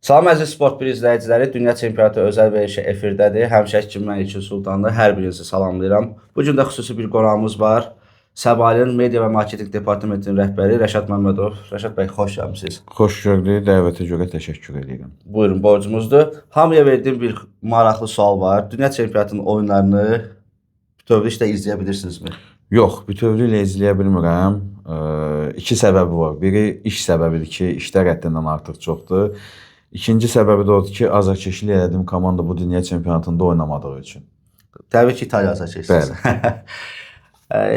Salam əziz Sport 1 izləyiciləri, Dünya Çempionatı özəl verilişi efirdədir. Həmişəki kimi mən İlkin Sultanlı, hər birinizi salamlayıram. Bu gün də xüsusi bir qonağımız var. Səbalin Media və Marketinq Departamentinin rəhbəri Rəşad Məmmədov. Rəşad bəy, xoş gəlmisiniz. Xoş gördük. Dəvətə görə təşəkkür edirəm. Buyurun, borcumuzdur. Hamıya verdiyim bir maraqlı sual var. Dünya Çempionatının oyunlarını bütövlükdə izləyə bilirsinizmi? Yox, bütövlüklə izləyə bilmirəm. İki səbəbi var. Biri iş səbəbidir ki, işlər həddindən artıq çoxdur. İkinci səbəbi də odur ki, azarkeşlik elədiyim komanda bu dünya çempionatında oynamadığı üçün. Təbii ki, İtaliya azarkeşisiniz. Bəli.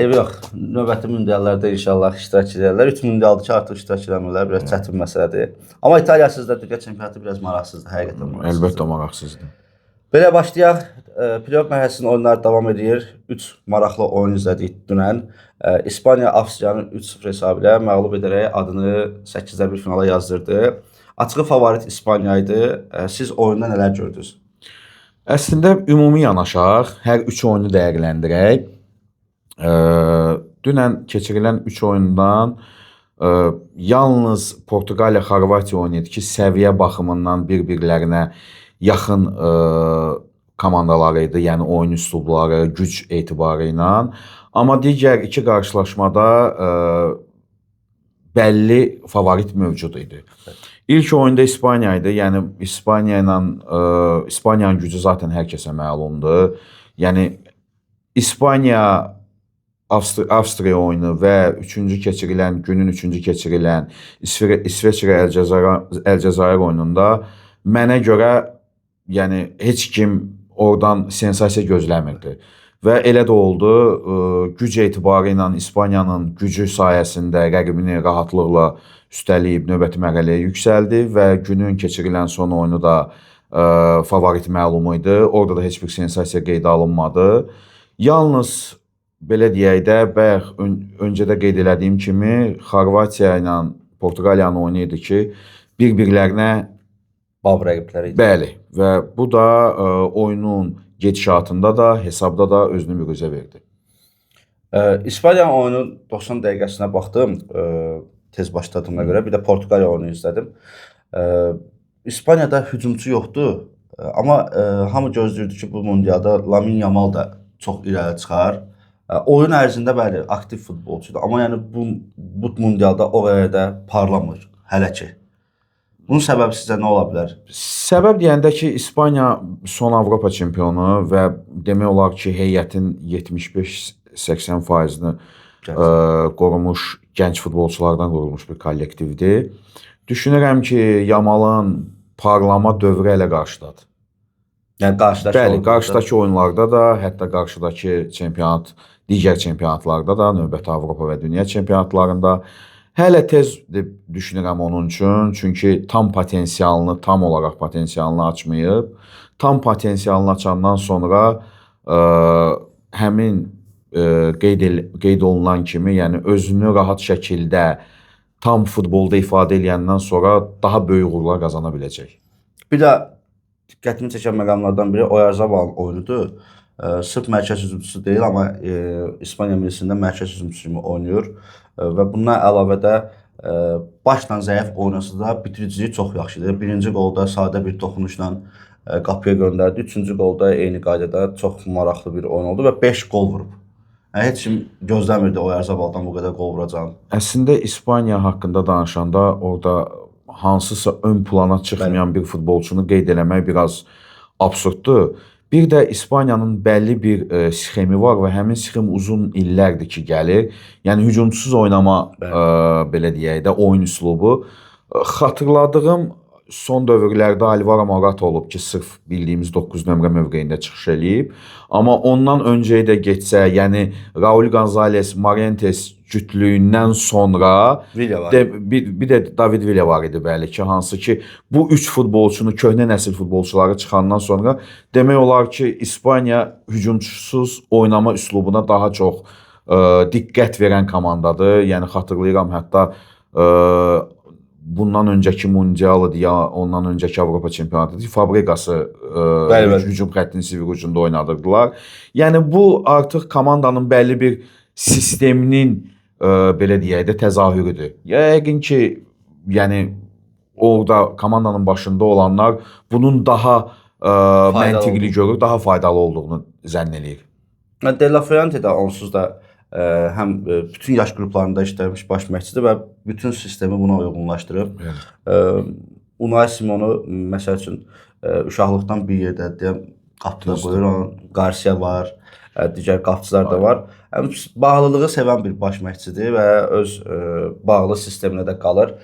Eybi yox. Növbəti mundiallarda inşallah iştirak edərlər. 3 mundialdır ki, artıq iştirak eləmirlər. Biraz çətin məsələdir. Amma İtaliyasız da dünya çempionatı biraz maraqsızdır, həqiqətən maraqsızdır. Əlbəttə maraqsızdır. Belə başlayaq. Play-off mərhələsinin oyunları davam edir. 3 maraqlı oyun izlədik dünən. İspaniya Avstriyanı 3-0 hesabı ilə məğlub edərək adını 8-də 1 finala yazdırdı. Açığı favorit İspaniya idi. Siz oyunda nələr gördünüz? Əslində ümumi yanaşaq, hər üç oyunu dəyərləndirək. Dünən keçirilən 3 oyundan yalnız Portuqaliya Xorvatiya oyunu idi ki, səviyyə baxımından bir-birlərinə yaxın komandalar idi, yəni oyun üslubları, güc etibarı ilə. Amma digər iki qarşılaşmada bəlli favorit mövcud idi. İlk oyunda İspaniya idi. Yəni İspaniya ilə İspaniyanın gücü zaten hər kəsə məlumdur. Yəni İspaniya Avstriya oyunu və üçüncü keçirilən, günün üçüncü keçirilən İsveçrə Əlcəzair oyununda mənə görə yəni heç kim oradan sensasiya gözləmirdi. Və elə də oldu. Güc etibarı ilə İspaniyanın gücü sayəsində rəqibini rahatlıqla üstələyib növbəti mərhələyə yüksəldi və günün keçirilən son oyunu da favorit məlum idi. Orada da heç bir sensasiya qeydə alınmadı. Yalnız belə deyək də, bayaq öncə də qeyd elədiyim kimi Xorvatiya ilə Portuqaliyanın oyunu idi ki, bir-birlərinə bab rəqibləri idi. Bəli, və bu da oyunun gedişatında da, hesabda da özünü büruzə verdi. İspaniya oyunun 90 dəqiqəsinə baxdım, tez başladığıma görə. Bir də Portuqaliya oyunu izlədim. İspaniyada hücumçu yoxdur, amma hamı gözləyirdi ki, bu mundialda Lamine Yamal da çox irəli çıxar. Oyun ərzində bəli, aktiv futbolçudur, amma yəni bu mundialda o qədər də parlamır hələ ki. Bunun səbəbi sizcə nə ola bilər? Səbəb deyəndə ki, İspaniya son Avropa çempionu və demək olar ki, heyətin 75-80%-ni qorumuş, gənc futbolçulardan qurulmuş bir kollektivdir. Düşünürəm ki, Yamalın parlama dövrü hələ qarşıdadır. Yəni qarşıdakı bəli, oyunlarda. Qarşıdakı oyunlarda da, hətta qarşıdakı çempionat, digər çempionatlarda da, növbəti Avropa və dünya çempionatlarında hələ tez düşünürəm onun üçün, çünki tam potensialını, tam olaraq potensialını açmayıb. Tam potensialını açandan sonra həmin qeyd olunan kimi, yəni özünü rahat şəkildə tam futbolda ifadə eləyəndən sonra daha böyük uğurlar qazana biləcək. Bir də diqqətimi çəkən məqamlardan biri Oyarzabalın oyunudur. Sırf mərkəz hücumçusu deyil, amma İspaniya millisində mərkəz hücumçusu kimi oynayır. Və bundan əlavə də başla zəif oynasa da bitiriciliyi çox yaxşıdır. Birinci qolda sadə bir toxunuşla qapıya göndərdi. Üçüncü qolda eyni qaydada çox maraqlı bir oyun oldu və 5 qol vurub. Yəni, heç kim gözləmirdi Oyarzabaldan bu qədər qol vuracağını. Əslində İspaniya haqqında danışanda orada hansısa ön plana çıxmayan bir futbolçunu qeyd eləmək biraz absurddur. Bir də İspaniyanın bəlli bir sxemi var və həmin sxem uzun illərdir ki, gəlir. Yəni hücumçusuz oynama, belə deyək də, oyun üslubu. Xatırladığım son dövrlərdə Alvaro Morata olub ki, sırf bildiyimiz 9 nömrə mövqeyində çıxış eləyib. Amma ondan öncəyə də getsə, yəni Raul Gonzalez, Morientes cütlüyündən sonra Villa var. Bir də David Villa var idi bəli ki, hansı ki bu üç futbolçunu, köhnə nəsil futbolçuları çıxandan sonra demək olar ki, İspaniya hücumçusuz oynama üslubuna daha çox diqqət verən komandadır. Yəni xatırlayıram hətta bundan öncəki Mundial idi ya ondan öncəki Avropa çempionatı idi. Fabregas'ı hücum xəttinin sivri ucunda oynadırdılar. Yəni bu artıq komandanın bəlli bir sisteminin belə deyək də təzahürüdür. Yəqin ki, yəni orada komandanın başında olanlar bunun daha məntiqli görür, daha faydalı olduğunu zənn eləyir. De La Fuente də onsuz da həm bütün yaş qruplarında işləmiş baş məşqçidir və bütün sistemi buna uyğunlaşdırıb. Unai Simonu məsəl üçün uşaqlıqdan bir yerdə deyəm qapıda qoyur, onun Garcia var, digər qapıçılar da var. Həm bağlılığı sevən bir baş məşqçidir və öz bağlı sisteminə də qalır.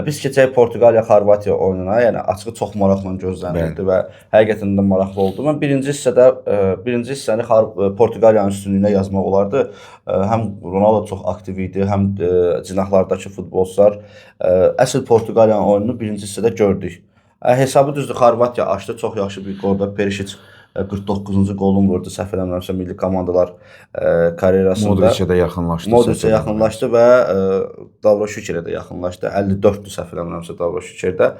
Biz keçək Portuqaliya Xorvatiya oyununa, yəni açığı çox maraqla gözlənildi və həqiqətən də maraqlı oldu. Mən birinci hissədə birinci hissəni Portuqaliyanın üstünlüyünə yazmaq olardı. Həm Ronaldo çox aktiv idi, həm cinahlardakı futbolçular əsl Portuqaliyanın oyununu birinci hissədə gördük. Hesabı düzdür, Xorvatiya açdı. Çox yaxşı bir qolda Perisic 49-cu qolunu vurdu, səhv eləmirəmsə milli komandalar karyerasında. Modricə də yaxınlaşdı. Modricə yaxınlaşdı və Davro Şükürə də yaxınlaşdı. 54-dür səhv eləmirəmsə Davro Şükürdə.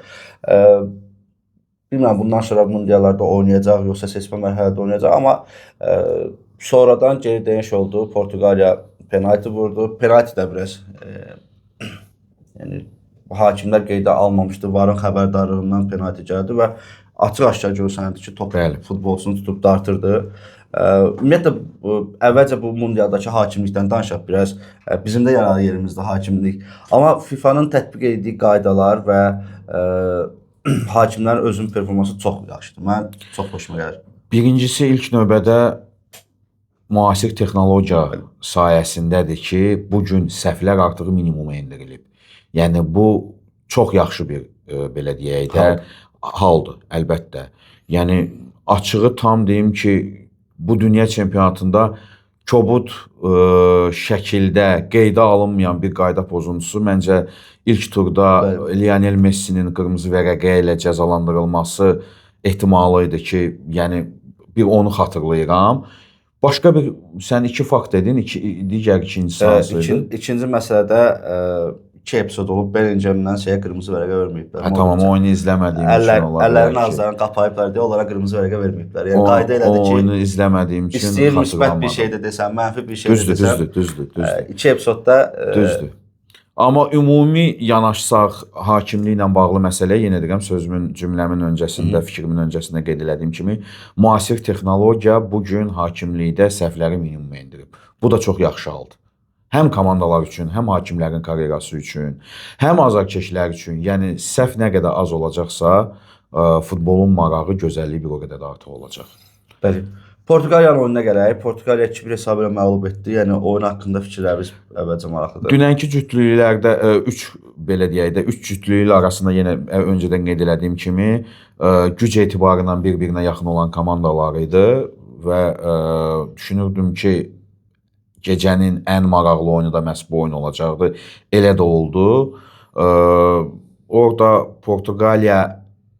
Bilmirəm bundan sonra mundiallarda oynayacaq, yoxsa seçmə mərhələdə oynayacaq, amma sonradan geri dönüş oldu. Portuqaliya penalti vurdu. Penalti də biraz yəni hakimlər qeydə almamışdı. VAR-ın xəbərdarlığından penalti gəldi və açıq-aşkar görsənirdi ki, top futbolçunu tutub dartırdı. Ümumiyyətlə əvvəlcə bu mundialdakı hakimlikdən danışaq biraz. Bizim də yaralı yerimizdə hakimlik. Amma FIFA-nın tətbiq etdiyi qaydalar və hakimlərin özünün performansı çox yaxşıdır. Mən çox xoşuma gəlir. Birincisi ilk növbədə müasir texnologiya sayəsindədir ki, bu gün səhvlər artıq minimuma endirilib. Yəni bu çox yaxşı bir belə deyək də haldır əlbəttə. Yəni açığı tam deyim ki, bu dünya çempionatında kobud şəkildə qeydə alınmayan bir qayda pozuntusu məncə ilk turda Lionel Messinin qırmızı vərəqə ilə cəzalandırılması ehtimalı idi ki, yəni bir onu xatırlayıram. Başqa bir sən iki fakt dedin, digər ikincisi hansı idi? İkinci məsələdə iki epizod olub, Bellingham'dan şeyə qırmızı vərəqə verməyiblər. Hə, tamam, oyunu izləmədiyim üçün ola bilər. Əllərini ağızlarını qapayıblar deyə onlara qırmızı vərəqə verməyiblər. Yəni qayda elədi ki, oyunu izləmədiyim üçün istəyir müsbət bir şey də desən, mənfi bir şey də desən. Düzdür. İki epizodda düzdür. Amma ümumi yanaşsaq hakimliklə bağlı məsələyə, yenə deyirəm, sözümün, cümləmin öncəsində, fikrimin öncəsində qeyd elədiyim kimi, müasir texnologiya bu gün hakimlikdə səhvləri minimuma endirib. Bu da çox yaxşı haldır. Həm komandalar üçün, həm hakimlərin karyerası üçün, həm azarkeşlər üçün. Yəni səhv nə qədər az olacaqsa, futbolun marağı, gözəlliyi bir o qədər də artıq olacaq. Bəli. Portuqaliyanın oyununa gələk. Portuqaliya 2-1 hesabı ilə məğlub etdi. Yəni oyun haqqında fikirlərimiz əvvəlcə maraqlıdır. Dünənki cütlüklərdə 3 belə deyək də 3 cütlüyü arasında yenə öncədən qeyd elədiyim kimi güc etibarından bir-birinə yaxın olan komandalar idi və düşünürdüm ki, gecənin ən maraqlı oyunu da məhz bu oyun olacaqdı. Elə də oldu. Orada Portuqaliya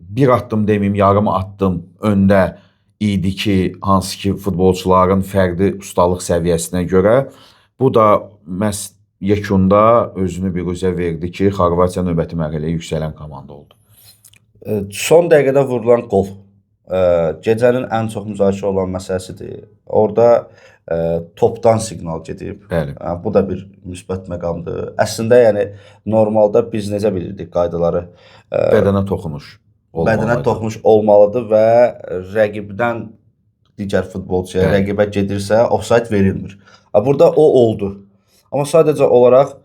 bir addım deməyim, yarım addım öndə idi ki, hansı ki futbolçuların fərdi ustalıq səviyyəsinə görə. Bu da məhz yekunda özünü biruzə verdi ki, Xorvatiya növbəti mərhələyə yüksələn komanda oldu. Son dəqiqədə vurulan qol gecənin ən çox müzakirə olunan məsələsidir. Orada topdan siqnal gedib. Bəli. Bu da bir müsbət məqamdır. Əslində, yəni normalda biz necə bilirdik qaydaları? Bədənə toxunuş olmalıdır. Bədənə toxunuş olmalıdır və rəqibdən digər futbolçuya, rəqibə gedirsə ofsayt verilmir. Burada o oldu. Amma sadəcə olaraq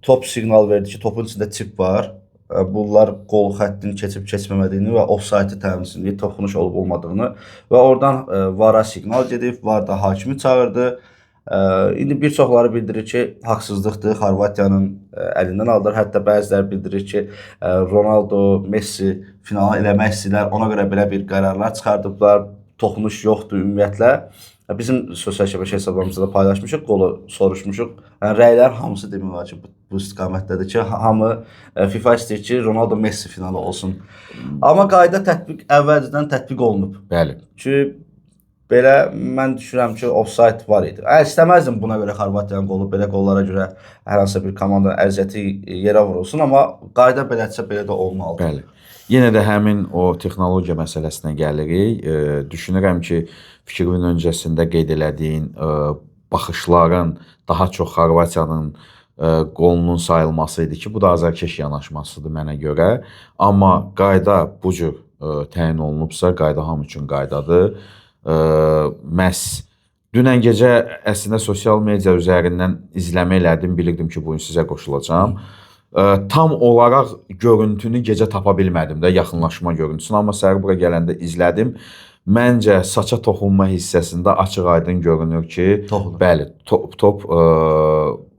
top siqnal verdi ki, topun içində çip var. Bunlar qol xəttini keçib keçməmədiyini və ofsaytı təmsilini, toxunuş olub olmadığını və oradan VAR-a siqnal gedib, VAR da hakimi çağırdı. İndi bir çoxları bildirir ki, haqsızlıqdır, Xorvatiyanın əlindən aldılar. Hətta bəziləri bildirir ki, Ronaldo, Messi finalı eləmək istəyirlər, ona görə belə bir qərarlar çıxardıblar, toxunuş yoxdur ümumiyyətlə. Bizim sosial şəbəkə hesablarımızda da paylaşmışıq, qolu soruşmuşuq. Yəni, rəylər hamısı demək olar ki, bu istiqamətdədir ki, hamı FIFA istəyir ki, Ronaldo Messi finalı olsun. Amma qayda tətbiq əvvəlcədən tətbiq olunub. Bəli. Ki, belə mən düşünürəm ki, ofsayt var idi. İstəməzdim buna görə Xorvatiyanın qolu, belə qollara görə hər hansısa bir komandanın əziyyəti yerə vurulsun, amma qayda belədirsə belə də olmalıdır. Bəli. Yenə də həmin o texnologiya məsələsinə gəlirik. Düşünürəm ki, fikrimin öncəsində qeyd elədiyin baxışların daha çox Xorvatiyanın qolunun sayılması idi ki, bu da azarkeş yanaşmasıdır mənə görə. Amma qayda bu cür təyin olunubsa, qayda hamı üçün qaydadır. Məhz dünən gecə əslində sosial media üzərindən izləmə elədim, bilirdim ki, bu gün sizə qoşulacağam. Tam olaraq görüntünü gecə tapa bilmədim də, yaxınlaşma görüntüsünü, amma səhər bura gələndə izlədim. Məncə saça toxunma hissəsində açıq-aydın görünür ki, toxunur. Bəli, top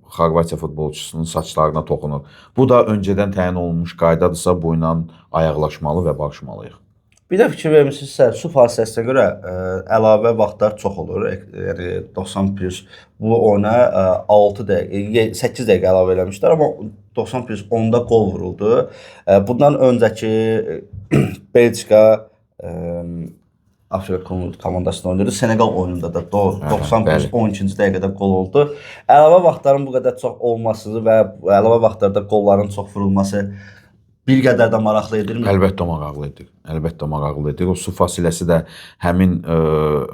Xorvatiya futbolçusunun saçlarına toxunur. Bu da öncədən təyin olunmuş qaydadırsa, bu ilə ayaqlaşmalı və barışmalıyıq. Bir də fikir vermisinizsə, su fasiləsinə görə əlavə vaxtlar çox olur. Yəni 90 plus bu oyuna 6 dəqiqə, 8 dəqiqə əlavə eləmişlər, amma 90 plus 10-da qol vuruldu. Bundan öncəki Belçika Afrika komandasında oynayırdı. Senegal oyununda da 90 plus 12-ci dəqiqədə qol oldu. Əlavə vaxtların bu qədər çox olması və əlavə vaxtlarda qolların çox vurulması bir qədər də maraqlı edirmi? Əlbəttə maraqlı edir. Əlbəttə maraqlı edir. O su fasiləsi də həmin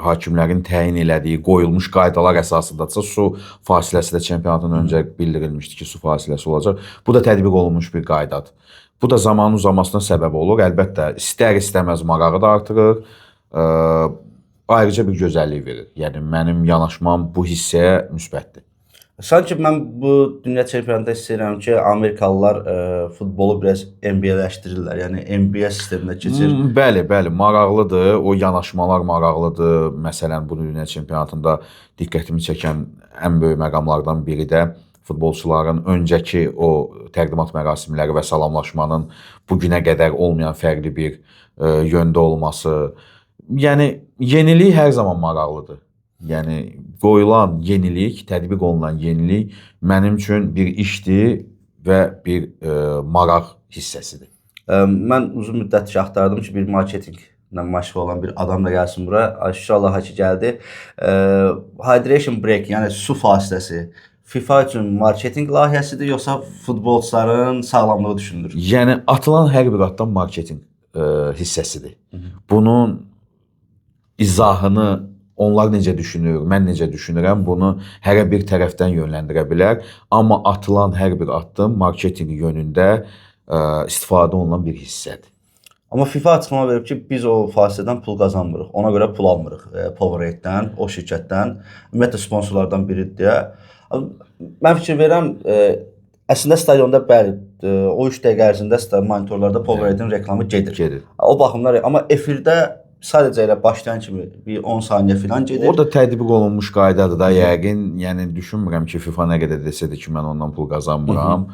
hakimlərin təyin elədiyi, qoyulmuş qaydalar əsasındadırsa, su fasiləsi də çempionatdan öncə bildirilmişdi ki, su fasiləsi olacaq. Bu da tətbiq olunmuş bir qaydadır. Bu da zamanın uzamasına səbəb olur. Əlbəttə, istər-istəməz marağı da artırır. Ayrıca bir gözəllik verir. Yəni mənim yanaşmam bu hissəyə müsbətdir. Sanki mən bu dünya çempionatında hiss edirəm ki, Amerikalılar futbolu biraz NBA-ləşdirirlər. Yəni NBA sisteminə keçir. Bəli, bəli, maraqlıdır. O yanaşmalar maraqlıdır. Məsələn, bu dünya çempionatında diqqətimi çəkən ən böyük məqamlardan biri də futbolçuların öncəki o təqdimat mərasimləri və salamlaşmanın bu günə qədər olmayan fərqli bir yöndə olması. Yəni yenilik hər zaman maraqlıdır. Yəni qoyulan yenilik, tətbiq olunan yenilik mənim üçün bir işdir və bir maraq hissəsidir. Mən uzun müddət ki axtardım ki, bir marketinqlə məşğul olan bir adam da gəlsin bura. Şükür Allaha ki gəldi. Hydration break, yəni su fasiləsi FIFA üçün marketinq layihəsidir yoxsa futbolçuların sağlamlığı düşünülür? Yəni atılan hər bir addım marketinq hissəsidir. Bunun izahını onlar necə düşünür, mən necə düşünürəm, bunu hərə bir tərəfdən yönləndirə bilər. Amma atılan hər bir addım marketinq yönündə istifadə olunan bir hissədir. Amma FIFA açıqlama verib ki, biz o fasilədən pul qazanmırıq. Ona görə pul almırıq Powerade-dən, o şirkətdən. Ümumiyyətlə sponsorlardan biridir deyə. Mən fikir verirəm, əslində stadionda bəli, o 3 dəqiqə ərzində monitorlarda Powerade-in reklamı gedir. O baxımdan, amma efirdə sadəcə elə başlayan kimi bir 10 saniyə filan gedir. O da tətbiq olunmuş qaydadır da yəqin. Yəni düşünmürəm ki, FIFA nə qədər desə də ki, mən ondan pul qazanmıram.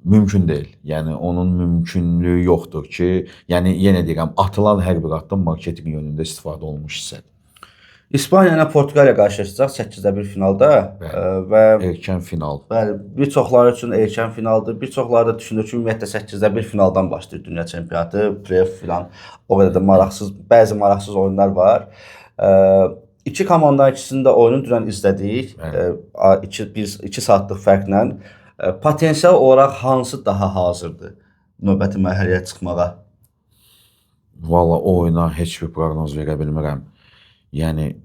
Mümkün deyil. Yəni onun mümkünlüyü yoxdur ki, yəni yenə deyirəm, atılan hər bir addım marketinq yönündə istifadə olunmuş hissədir. İspaniya ilə Portuqaliya qarşılaşacaq 8-də 1 finalda və erkən final. Bəli, bir çoxları üçün erkən finaldır. Bir çoxları da düşünür ki, ümumiyyətlə 8-də 1 finaldan başlayır dünya çempionatı, play-off filan. O qədər də maraqsız, bəzi maraqsız oyunlar var. İki komandanın ikisinin də oyunu dünən izlədik. 2 saatlıq fərqlə. Potensial olaraq hansı daha hazırdır növbəti mərhələyə çıxmağa? Valla o oyuna heç bir proqnoz verə bilmirəm. Yəni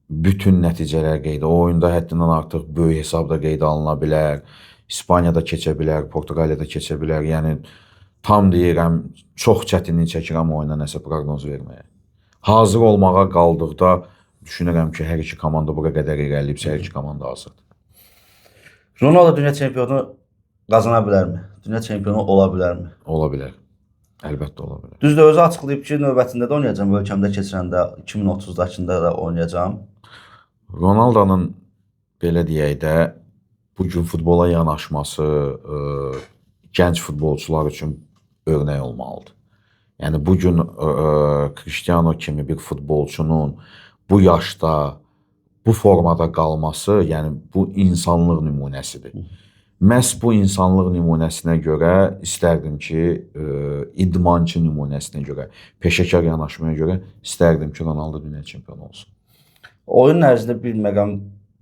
bütün nəticələr qeyd. O oyunda həddindən artıq böyük hesabda qeydə alına bilər. İspaniyada keçə bilər, Portuqaliyada keçə bilər. Yəni tam deyirəm, çox çətinlik çəkirəm oyuna nəsə proqnoz verməyə. Hazır olmağa qaldıqda düşünürəm ki, hər iki komanda bura qədər irəliləyibsə, hər iki komanda hazırdır. Ronaldo dünya çempionu qazana bilərmi? Dünya çempionu ola bilərmi? Ola bilər. Əlbəttə ola bilər. Düzdür, özü açıqlayıb ki, növbətində də oynayacağam, ölkəmdə keçirəndə 2030-dakında da oynayacağam. Ronaldonun belə deyək də bu gün futbola yanaşması gənc futbolçular üçün örnək olmalıdır. Yəni bu gün Cristiano kimi bir futbolçunun bu yaşda, bu formada qalması, yəni bu insanlıq nümunəsidir. Məhz bu insanlıq nümunəsinə görə istərdim ki, idmançı nümunəsinə görə, peşəkar yanaşmaya görə istərdim ki, Ronaldo dünya çempionu olsun. Oyun ərzində bir məqam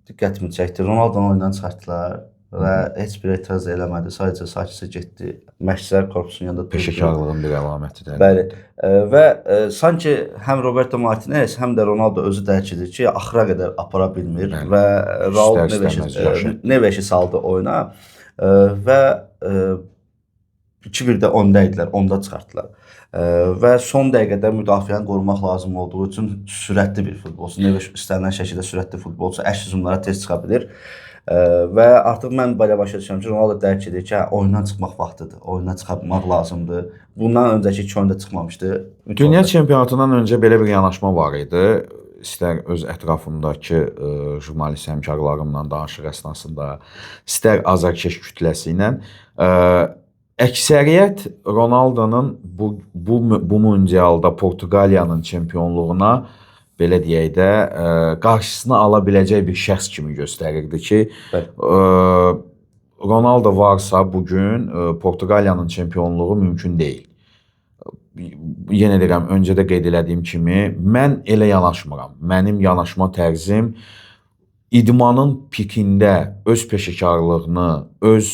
diqqətimi çəkdi. Ronaldonu oyundan çıxartdılar. və heç bir etiraz eləmədi. Sadəcə sakitcə getdi. Məşqçilər korpusunun yanında durdu. Peşəkarlığın bir əlamətidir. Bəli. Və sanki həm Roberto Martinez, həm də Ronaldo özü dərk edir ki, axıra qədər apara bilmir. Bəli. Və Raul Neveşi saldı oyuna və 2-1-də öndə idilər, onda çıxartdılar. Və son dəqiqədə müdafiəni qorumaq lazım olduğu üçün sürətli bir futbolçu, Neveş istənilən şəkildə sürətli futbolçu, əks hücumlara tez çıxa bilir. Və artıq mən belə başa düşürəm ki, Ronaldo dərk edir ki, oyundan çıxmaq vaxtıdır, oyundan çıxmaq lazımdır. Bundan öncəki iki oyunda çıxmamışdı. Dünya çempionatından öncə belə bir yanaşma var idi. İstər öz ətrafımdakı jurnalist həmkarlarımla danışıq əsnasında, istər azarkeş kütləsi ilə əksəriyyət Ronaldonun bu mundialda Portuqaliyanın çempionluğuna belə deyək də, qarşısını ala biləcək bir şəxs kimi göstərirdi ki, Ronaldo varsa bu gün Portuqaliyanın çempionluğu mümkün deyil. Yenə deyirəm, öncə də qeyd elədiyim kimi, mən elə yanaşmıram. Mənim yanaşma tərzim idmanın pikində öz peşəkarlığını, öz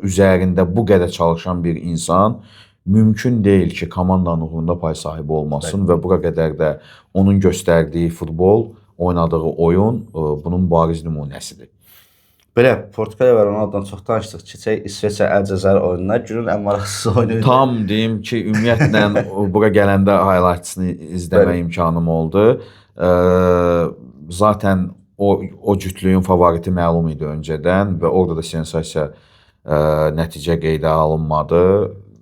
üzərində bu qədər çalışan bir insan mümkün deyil ki, komandanın uğurunda pay sahibi olmasın. Bəli. Və bura qədər də onun göstərdiyi futbol, oynadığı oyun bunun bariz nümunəsidir. Belə, Portuqaliya və Ronaldodan çox danışdıq. Keçək İsveçrə Əlcəzair oyununa. Günün ən maraqsız oyunu idi. Tam deyim ki, ümumiyyətlə bura gələndə highlightsını izləmə imkanım oldu. Zaten o cütlüyün favoriti məlum idi öncədən və orada da sensasiya nəticə qeydə alınmadı.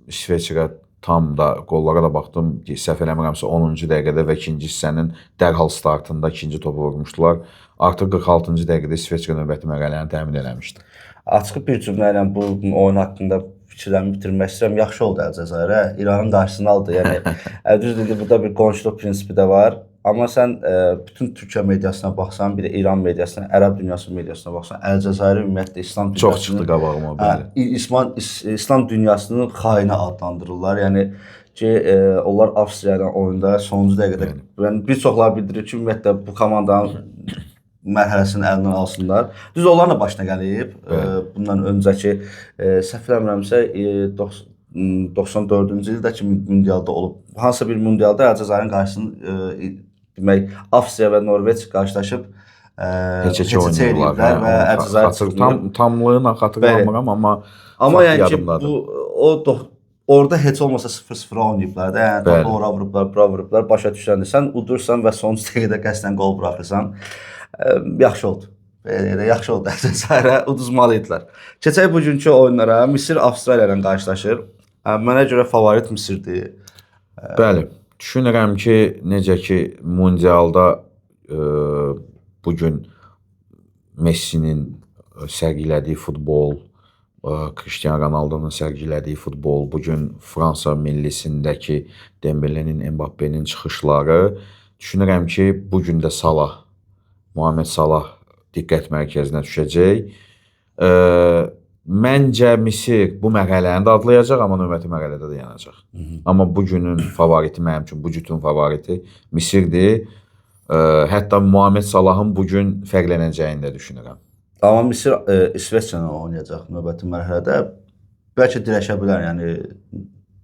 İsveçrə tam da qollara da baxdım ki, səhv eləmirəmsə 10-cu dəqiqədə və ikinci hissənin dərhal startında ikinci topu vurmuşdular. Artıq 46-cı dəqiqədə İsveçrə növbəti mərhələni təmin eləmişdi. Açıq bir cümlə ilə bu oyun haqqında fikirlərimi bitirmək istəyirəm. Yaxşı oldu Əlcəzairə. İranın qarşısını aldı. Yəni düz dedi, burada bir qonşuluq prinsipi də var. Amma sən bütün Türkiyə mediasına baxsan, bir də İran mediasına, Ərəb dünyası mediasına baxsan, Əlcəzairi ümumiyyətlə İslam dünyasının çox çıxdı qabağıma, bəli. İslam dünyasının xaini adlandırırlar. Yəni ki, onlar Avstriya ilə oyunda sonuncu dəqiqədə, yəni bir çoxlar bildirir ki, ümumiyyətlə bu komandanın mərhələsini əlindən alsınlar. Düz onların da başına gəlib. Bundan öncəki səhv eləmirəmsə 94-cü ildəki mundialda olub. Hansısa bir mundialda Əlcəzairin qarşısını demək, Avstriya və Norveç qarşılaşıb heç oynayırlar və Əlcəzair tamlığını xatırlamıram, amma yəni ki, bu orada heç olmasa 0-0 oynayıblar da. Yəni topu ora vurublar, bura vurublar, başa düşəndə sən udursan və sonuncu dəqiqədə qəsdən qol buraxırsan. Yaxşı oldu. Belə yaxşı oldu. Əlcəzairə uduzmalı idilər. Keçək bugünkü oyunlara. Misir Avstraliya ilə qarşılaşır. Mənə görə favorit Misirdir. Bəli. Düşünürəm ki, necə ki mundialda bugün Messinin sərgilədiyi futbol, Cristiano Ronaldo'nun sərgilədiyi futbol, bugün Fransa millisindəki Dembelenin, Mbappe'nin çıxışları, düşünürəm ki, bugün də Salah, Muhammed Salah diqqət mərkəzinə düşəcək. Məncə Misir bu mərhələni də adlayacaq, amma növbəti mərhələdə də yanacaq. Amma bugünün favoriti mənim üçün, bu cütün favoriti Misirdir. Hətta Muhammed Salahın bugün fərqlənəcəyini də düşünürəm. Amma Misir İsveçrə ilə oynayacaq növbəti mərhələdə. Bəlkə dirəşə bilər, yəni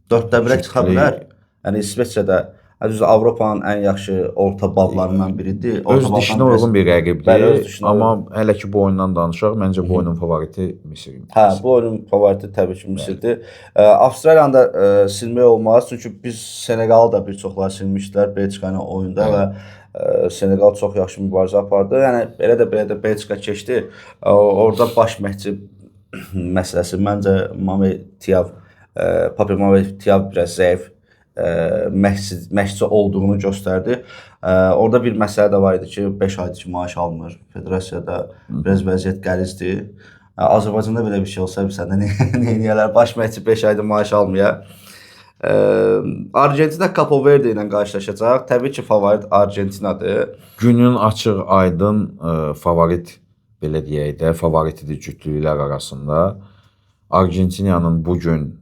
4-də 1-ə çıxa bilər. Yəni İsveçrədə düz Avropanın ən yaxşı orta bablarından biridir. Öz dişinə uyğun bir rəqibdir. Amma hələ ki bu oyundan danışaq, məncə bu oyunun favoriti Misir. Hə, bu oyunun favoriti təbii ki Misirdir. Avstraliyanı da silmək olmaz, çünki biz Senegalı da bir çoxlar silmişdilər Belçika ilə oyunda və Senegal çox yaxşı mübarizə apardı. Yəni belə də Belçika keçdi. Orada baş məşqçi məsələsi məncə Mame Tiav, Pape Mame Tiav biraz zəif məşqçi olduğunu göstərdi. Orada bir məsələ də var idi ki, 5 aydır ki, maaş almır. Federasiyada biraz vəziyyət qəlizdir. Azərbaycanda belə bir şey olsa, səndə nə eləyərlər? Baş məşqçi 5 aydır maaş almaya. Argentina Capo Verde ilə qarşılaşacaq. Təbii ki, favorit Argentinadır. Günün açıq, aydın favorit, belə deyək də, favoritidir cütlüklər arasında. Argentinanın bugün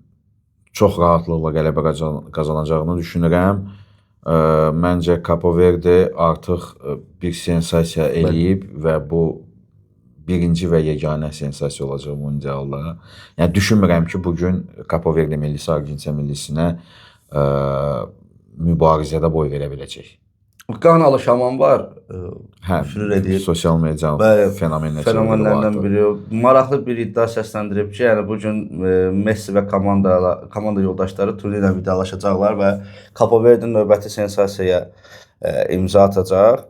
çox rahatlıqla qələbə qazanacağını düşünürəm. Məncə Capo Verde artıq bir sensasiya eləyib və bu birinci və yeganə sensasiya olacaq mundialda. Yəni düşünmürəm ki, bu gün Capo Verde millisi Argentina millisinə mübarizədə boy verə biləcək. Qanalı şaman var. Hə, Fürür edir. Sosial medianın Bəli, fenomeninə fenomenlərdən çevrilib artıq. biri. Maraqlı bir iddia səsləndirib ki, yəni bu gün Messi və komanda yoldaşları turnirlə vidalaşacaqlar və Capo Verde növbəti sensasiyaya imza atacaq.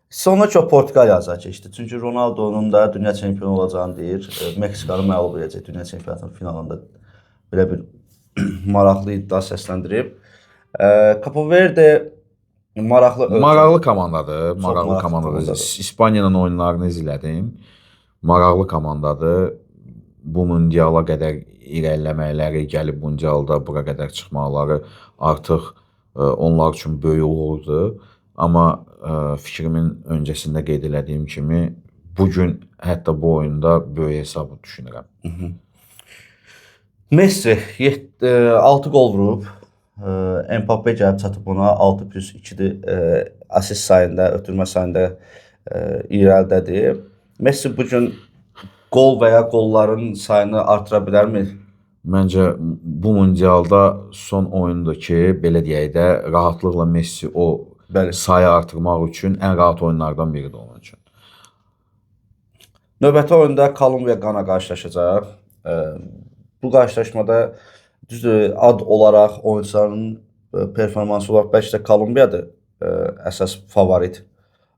Sonra çox Portuqaliya azar keçdi. Çünki Ronaldo'nun da dünya çempionu olacağını deyir. Meksikanı məğlub edəcək dünya çempionatının finalında. Belə bir maraqlı iddia səsləndirib. Capo Verde maraqlı ölkə. Maraqlı komandadır, maraqlı maraqlı komandadır. komandadır. İspaniyanın oyunlarını izlədim. Maraqlı komandadır. Bu mundiala qədər irəliləməkləri, gəlib mundialda bura qədər çıxmaları artıq onlar üçün böyük uğurdur. Amma fikrimin öncəsində qeyd elədiyim kimi bu gün hətta bu oyunda böyük hesabı düşünürəm. Messi 6 qol vurub. Mbappe gəlib çatıb ona 6 + 2-dir assist sayında, ötürmə sayında irəlidədir. Messi bu gün qol və ya qolların sayını artıra bilərmi? Məncə bu mundialda son oyundur ki, belə deyək də, rahatlıqla Messi o Bəli. sayı artırmaq üçün ən rahat oyunlardan biridir onun üçün. Növbəti oyunda Kolumbiya Qana qarşılaşacaq. Bu qarşılaşmada düzdür, ad olaraq oyunçuların performansı olaraq bəlkə də Kolumbiyadır əsas favorit.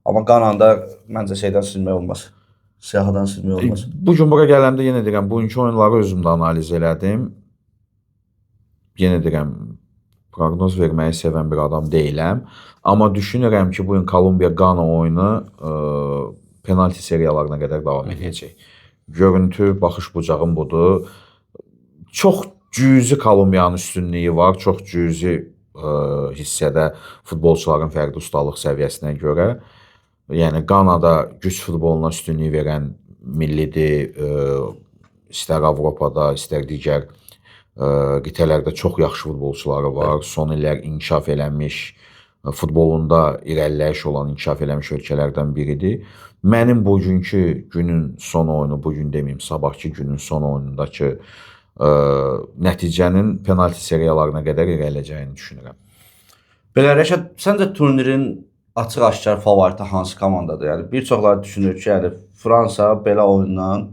Amma Qananı da məncə şeydən silmək olmaz. Siyahıdan silmək olmaz. Bu gün bura gələndə yenə deyirəm, bugünkü oyunları özüm də analiz elədim. Yenə deyirəm, proqnoz verməyi sevən bir adam deyiləm. Amma düşünürəm ki, bu gün Kolumbiya Qana oyunu penalti seriyalarına qədər davam edəcək. Görüntü, baxış bucağım budur. Çox cüzi Kolumbiyanın üstünlüyü var, çox cüzi hissədə futbolçuların fərdi ustalıq səviyyəsinə görə. Yəni Qanada güc futboluna üstünlük verən millidir. İstər Avropada, istər digər qitələrdə çox yaxşı futbolçuları var. Son illər inkişaf eləmiş, futbolunda irəliləyiş olan, inkişaf eləmiş ölkələrdən biridir. Mənim bugünkü günün son oyunu, bu gün deməyim, sabahki günün son oyunundakı nəticənin penalti seriyalarına qədər irəliləyəcəyini düşünürəm. Belə Rəşad, səncə turnirin açıq-aşkar favoriti hansı komandadır? Yəni bir çoxları düşünür ki, yəni Fransa belə oyundan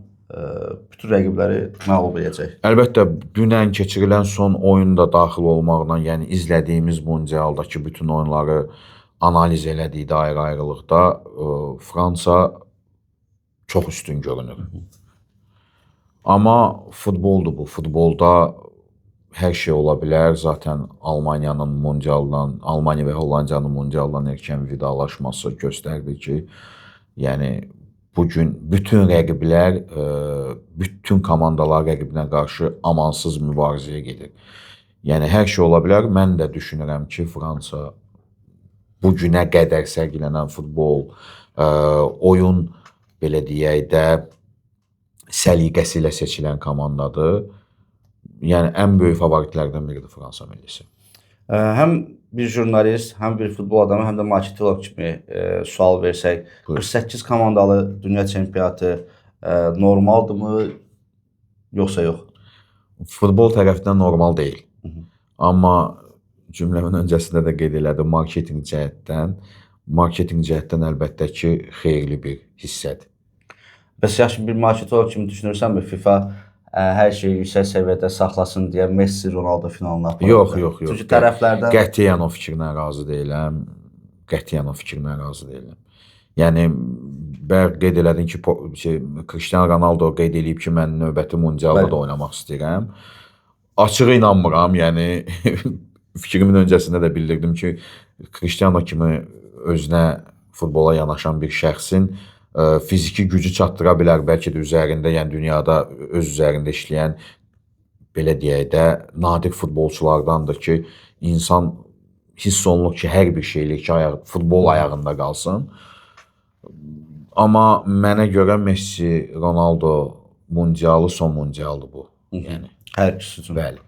bütün rəqibləri məğlub edəcək. Əlbəttə, dünən keçirilən son oyun da daxil olmaqla, yəni izlədiyimiz mundialdakı bütün oyunları analiz elədikdə ayrı-ayrılıqda Fransa çox üstün görünür. Amma futboldur bu. Futbolda hər şey ola bilər. Zaten Almaniyanın mundialdan, Almaniya və Hollandiyanın mundialdan erkən vidalaşması göstərdi ki, yəni bu gün bütün rəqiblər, bütün komandalar rəqibinə qarşı amansız mübarizəyə gedir. Yəni hər şey ola bilər. Mən də düşünürəm ki, Fransa bu günə qədər sərgilənən futbol, oyun belə deyək də səliqəsi ilə seçilən komandadır. Yəni ən böyük favoritlərdən biridir Fransa millisi. Həm bir jurnalist, həm bir futbol adamı, həm də marketoloq kimi sual versək, Buyur. 48 komandalı dünya çempionatı normaldırmı yoxsa yox? Futbol tərəfindən normal deyil. Amma cümləmin öncəsində də qeyd elədim, marketinq cəhətdən əlbəttə ki, xeyirli bir hissədir. Bəs yaxşı bir marketoloq kimi düşünürsənmi FIFA hər şeyi yüksək səviyyədə saxlasın deyə Messi Ronaldo finalına aparır? Yox, yox, yox. Çünki tərəflərdən qətiyyən o fikirlə razı deyiləm. Qətiyyən o fikirlə razı deyiləm. Yəni bayaq qeyd elədin ki, Cristiano Ronaldo qeyd eləyib ki, mən növbəti mundialda da oynamaq istəyirəm. Açığı inanmıram. Yəni fikrimin öncəsində də bildirdim ki, Cristiano kimi özünə futbola yanaşan bir şəxsin fiziki gücü çatdıra bilər, bəlkə də üzərində, yəni dünyada öz üzərində işləyən belə deyək də nadir futbolçulardandır ki, insan hiss olunur ki, hər bir şey eləyir ki, futbol ayağında qalsın. Amma mənə görə Messi, Ronaldo mundialı son mundialdır bu. Yəni hər ikisi üçün. Bəli.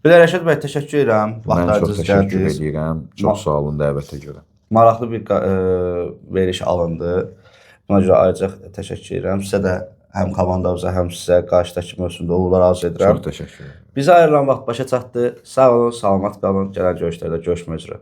Belə Rəşad bəy, təşəkkür edirəm. Mən çox təşəkkür edirəm. Çox sağ olun dəvətə görə. Maraqlı bir veriş alındı. Buna görə ayrıca təşəkkür edirəm. Sizə də həm komandamıza, həm sizə qarşıdakı mövsümdə uğurlar arzu edirəm. Çox təşəkkür edirəm. Bizə ayrılan vaxt başa çatdı. Sağ olun, salamat qalın. Gələn görüşlərdə görüşmək üzrə.